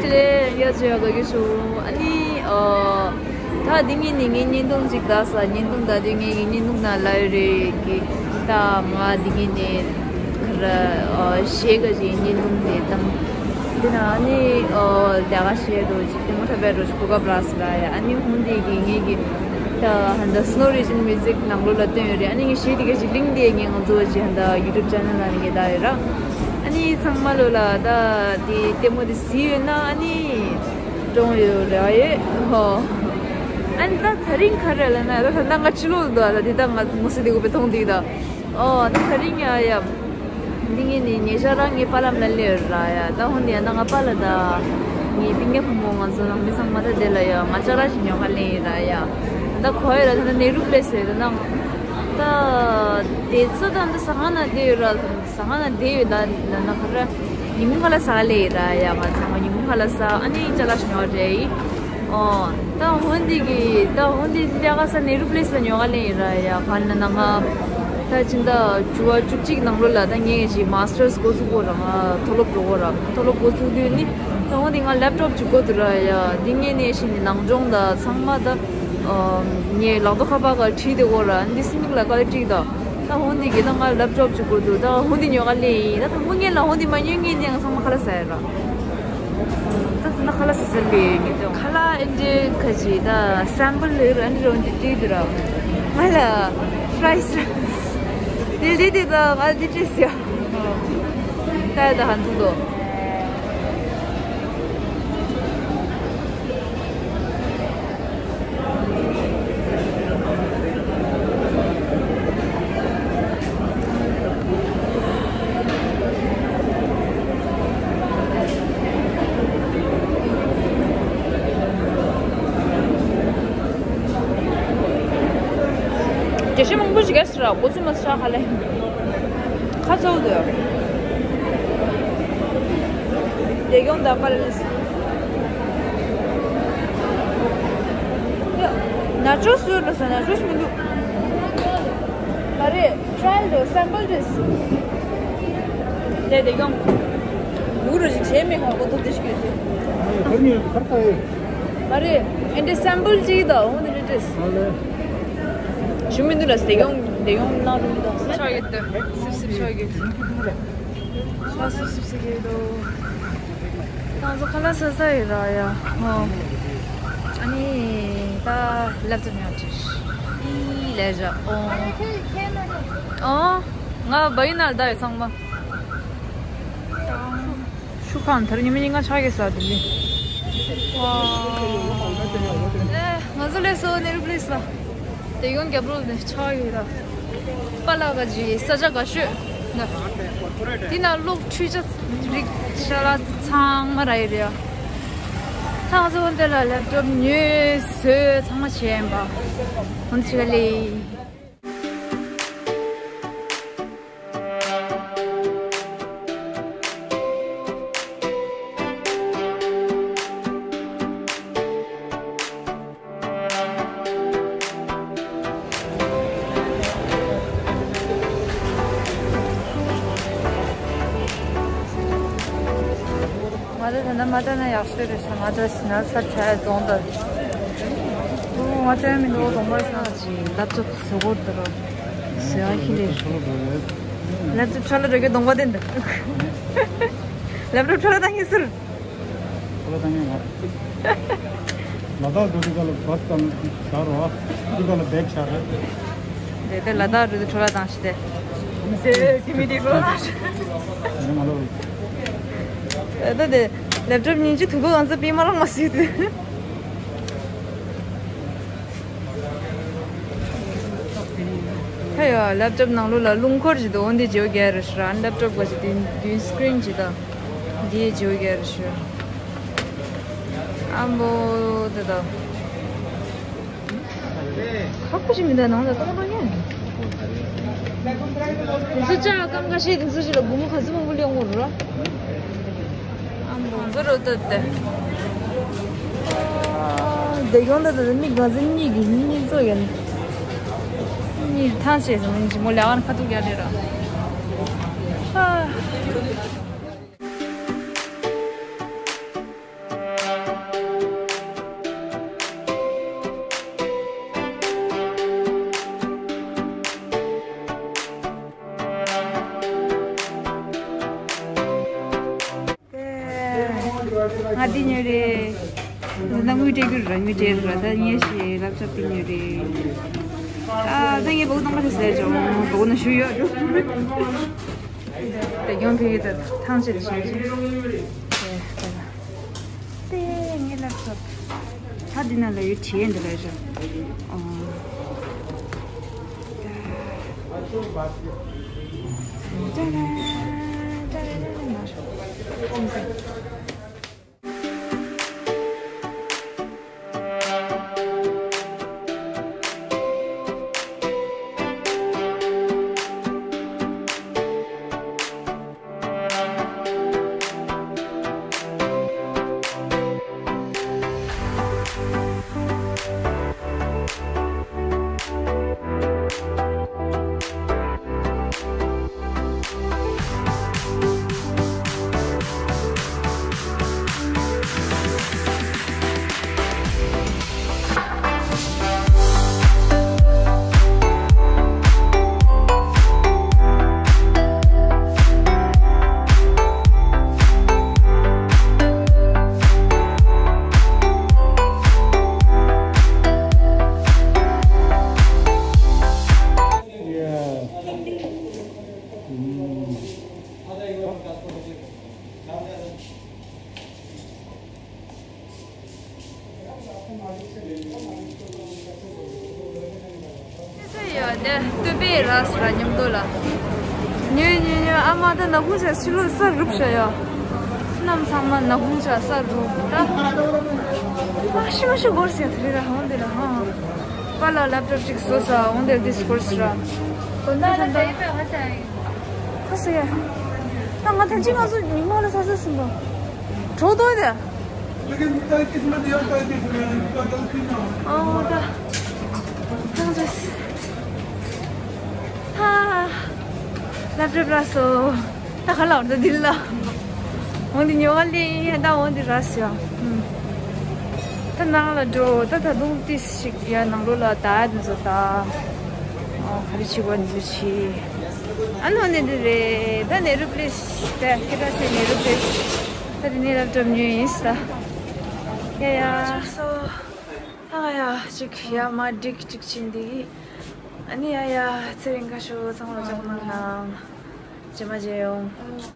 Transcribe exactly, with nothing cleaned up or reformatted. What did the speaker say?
དེ་ལས་ཡ་ཇེ་ཡ་ག་གི་ཤོ། ཨ་ནི་ཨ་ད་འདི་ངས་ནི་ངའི་བརྙན་ཐུང་ཅིག་ད་ས་བརྙན་ཐུང་ད་དུས་ངའི་བརྙན་ཐུང་ན་ལ་ཡོད་རེད་གི། ད་ང་འདི་ངས་ནི་ཁ་ར་ཨ་གཞས་ག་ཅིག་བརྙན་ཐུང་དེ་བཏང་། དེ་ན་ཨ་ནི་ཨ་ལས་ཀ་བྱས་འགྲོ་ཅིག་དེ་མོ་འཁྲབ་པའི་འགྲོ་ཅིག་གོ་སྐབས་རག་སོང་ར་ཡ། ཨ་ནི་ཧོན་དེ་གི་ངས་གི་ད་ཧན་ད་Snow Region Music ནང་ལོགས་ལ་བཏོན་ཡོད་རེད། ཨ་ནི་ངས་གཞས་དེ་ག་ཅིག་ལིང་དེ་ངས་ང་ཚོ་ཅིག་ཧན་ད་YouTube channel ལ་ནི་ངས་ད་ཡོད་ར། ཨ་ནི་ཚང་མ་ལོ་ལ་ད་དེ་ལྟད་མོ་དེ་གཟིགས་ཡོད་ན་ཨ་ནི་གྲོངས་ཡོད་རེད་ཨ་ཡེ་ཧོ། ཨ་ནི་ད་ཚ་རིང་ག་རེ་ལ་ན་ད་ད་ང་ཕྱི་ལོགས་འདུག་ད་དེ་ད་ང་མོ་སི་དེ་གོ་པའི་མཐོང་དེ་ད་ཨོ་ད་ཚ་རིང་ཡ་ཡ། འདི་ངས་ནི་ཉེ་ཆར་རང་ངའི་པཱ་ལགས་ལ་སླེབས་ཡོད་ར་ཡ། ད་ཧོན་དེ་ཡ་ད་ང་པཱ་ལགས་ད་ངའི་སྤུན་ཀྱག་བུ་མོ་ང་ཚོ་ནང་མི་ཚང་མ་ད་དེ་ལ་ཡ་ང་ཅ་ལག་ཞིག་ཉོ་ག་སླེབས་ཡིན་ར་ཡ། ད་གོ་ཡོད་ར་ད་ད་ནེ་རུ་པི་ལེ་སི་ཡོད་ད་ན་ད་དེ་ཚོ་ད་ད་ཟ་ཁང་ན་བསྡད་ཡོད་ར། ཟ་ཁང་ན་བསྡད་ཡོད་ད་ན་ན་ག་ར་ཉིན་མོ་ཁ་ལག་ཟ་ག་སླེབས་ཡིན་ར་ཡ། ང་ཚང་མ་ཉིན་མོ་ཁ་ལག་ཟ་ཨ་ནི་ཅ་ལག་ཞིག་ཉོ་ག་འགྲོ་ཡིན། ཨོ། ད་ཧོན་དེ་གི་ད་ཧོན་དེ་ལས་ཀ་ས་ནེ་རུ་པི་ལེ་སི་ལ་ཉོ་ག་སླེབས་ཡིན་ར་ཡ། ག་ན་ན་ང་ད་ཕྱི་ཟླ་བཅུ་པ་བཅུ་གཅིག་ནང་ལོ་ལ་ད་ངས་ཞིག་མཱ་སི་ཊར་སི་འགོ་ཚུགས་གོ་ར། ང་མཐོ་སློབ་འགྲོ་གོ་ར། མཐོ་སློབ་འགོ་ཚུགས་དུས་ནི་ད་ཧོན་དེ་ང་ལེབ་ཊོབ་ཅིག་དགོས་འདུག་ར་ཡ། འདི་ངས་ནས་ཞིག་ནི་ནང་སྦྱོང་ད་ཚང་མ་ད་ཨ་ངས་ལག་ཐོག་ཁ་པར་ག་བྲིས་བསྡད་གོ་ར། འདི་སི་མིག་ལ་ག་ལེ་བྲིས་ད། ད་ཧོན་དེ་གི་ད་ང་ལེབ་ཊོབ་ཅིག་དགོས་འདུག་ད་ཧོན་དེ་ཉོ་ག་སླེབས་ཡིན། ད་ད་ཧོན་ངས་ལ་ཧོན་དེ་མ་ཉོས་ངས་ནས་ང་ཚང་མ་ཁ་ལག་ཟ་ཡ་ར། ད་ད་ཁ་ལག་ཟ་ཟ་ལེ་ངེ་ཏོ་ཁ་ལག་ཨེ་འདྲེ་ཁ་ཅིག་ད་སེམ་པལ་ལེ་རུ་ཨེ་འདྲེ་འོན་ཏེ་ཏི་དུ་ར། ང་ལ་ཕ་རའི་སི་ར། དེ་ལྡེ་དེ་ད་ང་ལ་དེ་ཅི་ཟེར། ད་ཡ་ད་ཧན་ཐུག་དོ། རྒྱ་ཤ་མང་པོ་ཞིག་གས་ར་གོ་ཚུལ་མ་ཤ་ཧ་ལས། ཁ་ཚོགས་དུ། དེ་གྱོང་ད་པར་ལིས། ནཱ་ཅོས་ཡོད་ལ་ས་ནཱ་ཅོས་མི་འདུག་མ་རེད། ཊྲ་ཡལ་དུ་སེམ་པལ་དུ། དེ་དེ་གྱོང་། ངུ་རུ་ཞིག་བྱས་མེད་ཁོང་གོ་ཐུབ་དེ་ཞིག་ཡོད་དེ། ཁར་མི་ཁར་ཁ་ཡོད། མ་རེད། ཨེ་འདྲ་སེམ་པལ་ཅིག་ད་འོང་དེ་འདྲ་ཏེས། ཨ་ལེ། ཞུ་མི་འདུག་ལ་སྟེ་ཡོང་དེ་ཡོང་གནང་རུང་ད། ཆག་ཡོད་དེ། སིབ་སིབ་ཆག་ཡོད། ཆག་སིབ་སིབ་སིབ་ཡོད་དོ། ང་ཚོ་ཁ་ལག་ཟ་ས་ཡོད་ར་ཡ། ཨོ། ཨ་ནི་ད་ལབ་ཙམ་ཡང་ཅིག་ཨི་ལས་བྱ་ཨོ། ཨོ། ང་བ་ཡིན་ན་ད་ཡོད་ཚང་མ། ཤུ་ཁང་དར་ཉི་མ་ཉིན་གང་ཆག་གེ་ས་དེ་ནི། ཨེ་ང་ཚོ་ལས་སོ་ནེ་རུ་པི་ལེ་སི་ལ། དེ་ཡོང་རྒྱབ་རོལ་ནས་ཆག་ཡོད་ལ། པ་ལག་ག་ཇི་ས་ཆ་ག་ཤོད་ན། དེ་ན་གློག་འཕྲུལ་ཆ་རིགས་ཤ་ལ་ཚང་མ་ར་ཡོད་རེད། ད་ང་ཚོ་འོན་ཏེ་ལ་ལེབ་ཊོབ་ཉོས་བཟོས་ཚང་མ་བྱས་ཡིན་པ། འོན་ཚིག་ལེ། ང་ཚོ་ད་ལྟ་མ་བཀྲ་ན་ཡག་ཤོས་རེད་ཤག་ང་བཀྲ་ཤི་ན་ས་ཁྲལ་གཏོང་དང་། ཨོ་ང་བཀྲ་མི་འདུག་གདོང་པ་ཤ་ཅིག་ལབ་ཙོག་ཟེར་གོ་ད་རོ། ཟེར་ཨ་ཁི་ལེ། ལབ་ཙོག་ཁྲ་ལ་རོ་གི་གདོང་པ་དེ་འདི། ལབ་ཙོག་ཁྲ་ལ་ད་ངེས་ཟེར། ཁྲ་ལ་ད་ངེས་ང་། ལ་དྭགས་འགྲོ་དུས་སྒང་ལ་བཱས་དང་བཞག་རོགས། དུས་སྒང་ལ་བེག་བཞག་རེད། དེ་དེ་ལ་དྭགས་འགྲོ་དུས་ཁྲ་ལ་དང་ཞི་དེ། དེ་མི་དེ་གོ། ང་ལོ། ད་དེ་ལེབ་ཊོབ་ཉིན་གཅིག་ཐུག་གོ་གང་ཚ་པི་མ་རང་མ་སྲིད་དེ། ཧེ་ཡ་ལེབ་ཊོབ་ནང་ལོགས་ལ་རླུང་འཁོར་ཞིག་འདུག་འོན་ཏེ་བརྗེ་བོ་རྒྱལ་རེ་ཧྲ་ལེབ་ཊོབ་ག་ཞིག་དུས་དུས་སི་ཀི་རིན་ཞིག་དང་། འདིའི་བརྗེ་བོ་རྒྱལ་རེ་ཧྲ། ཨ་མོ་དེ་དང་། ཁག་པོ་ཞིག་མི་འདུག་ནང་ལ་གཏོང་རོགས་ཉན། དེ་ཚོ་ལྕགས་སྐམ་ཁ་ཤས་དེ་ཚོ་ཞིག་ལ་སྒོར་མོ་ག་ཚོད་མང་པོ་ལེན་དགོས་རེད། ཨ་མོ་ང་ཚོ་རོ་ཏོ་ཏེ། དེ་གོང་ད་ད་མི་ག་ཚོད་གཉིས་ཀྱི་གཉིས་ཚོ་ཡན། གཉིས་ཐང་ཆད་སོང་མི་འཇིགས་མོ་ལས་ཀ་ཁ་ཐུག་རྒྱག་ལེ་ར། ཨ། ང་འདི་ཉོས་རེད། ད་དངུལ་སྤྲད་རྒྱུ་ར་དངུལ་སྤྲད་ར། ད་ངས་ཤི་ལབ་ཅོག་འདི་ཉོས་རེད། ཨ་ད་ངས་བོག་གཏོང་ག་རེ་ཟེར་ཅོག་བོག་ན་ཞུ་ཡོད་འགྲོ། ད་ཡོང་ཕེ་ཡོད། ད་ཐང་ཆད་བྱས་ཅིག་དེ་ད་ད་ངས་ལབ་ཅོག་ད་འདི་ན་ལ་ཡོད་བྲིས་འདི་ལ་ཅོག་ཨོ། ད་ད་ད་ད་ད་ད་ད། ཡ་དེ་སྟོད་པའི་ར་སུ་ར་མཉམ་དུ་ལ། ཉོས་ཉོས་ཉོས། ཨ་མ་ད་ནག་ཁུང་ཆ་ཕྱི་ལོགས་ས་རུབ་ཤ་ཡ། གནམ་ཚང་མ་ནག་ཁུང་ཆ་ས་རུབ་ད། ཨ་ཤི་མ་ཤི་སྒོར་སེ་དེ་རེད་ར་ཧོན་དེ་ལ་ཧ། པ་ལ་ལེབ་ཊོབ་ཅིག་བཟོ་ས་འོང་དེ་ཌིས་ཀོར་སི་ར། ཁ་སི་ཡ། ད་ང་ཐེངས་གཅིག་ང་ཚོ་མི་མང་ལ་ས་ས་ཟིན་པ། གྲོགས་ཏོ་དེ། ཨོ་ད། ཐང་ཅེས། ཧ། ལབ་རེབ་ར་སོ། ད་ག་ལ་འོང་ད་འདི་ལ། འོང་འདི་ཉོ་བ་ལེན་ཡ་ད་འོང་འདི་ར་སོ། ད་ནང་ལ་འགྲོ། ད་ད་དུང་ཏིས་ཞིག་ཡ་ནང་ལོགས་ལ་ད་འདི་ཚོ་ད། ཨ་ག་རེ་བྱེད་པ་འདི་ཚོ་བྱེད། ཨ་ནོ་ནེ་འདི་རེད། ད་ནེ་རུ་པི་ལེ་སི། ད་ཁྱེད་ད་ཚེ་ནེ་རུ་པི་ལེ་སི། ད་དེ་ནས་ལེབ་ཊོབ་ཉོས་ཡིན་ད། ཡ་ཡ། ཨ་ཡ་ཅིག་ཡ་མ་འགྲིག་ཅིག་ཕྱིན་འདི། ཨ་ནི་ཡ་ཡ་ཚེ་རིང་ཁ་ཤོ་ཚང་མ་ལ་ཅོག་ནང་ལ། ཇེ་མ་ཇེ་ཡོང་།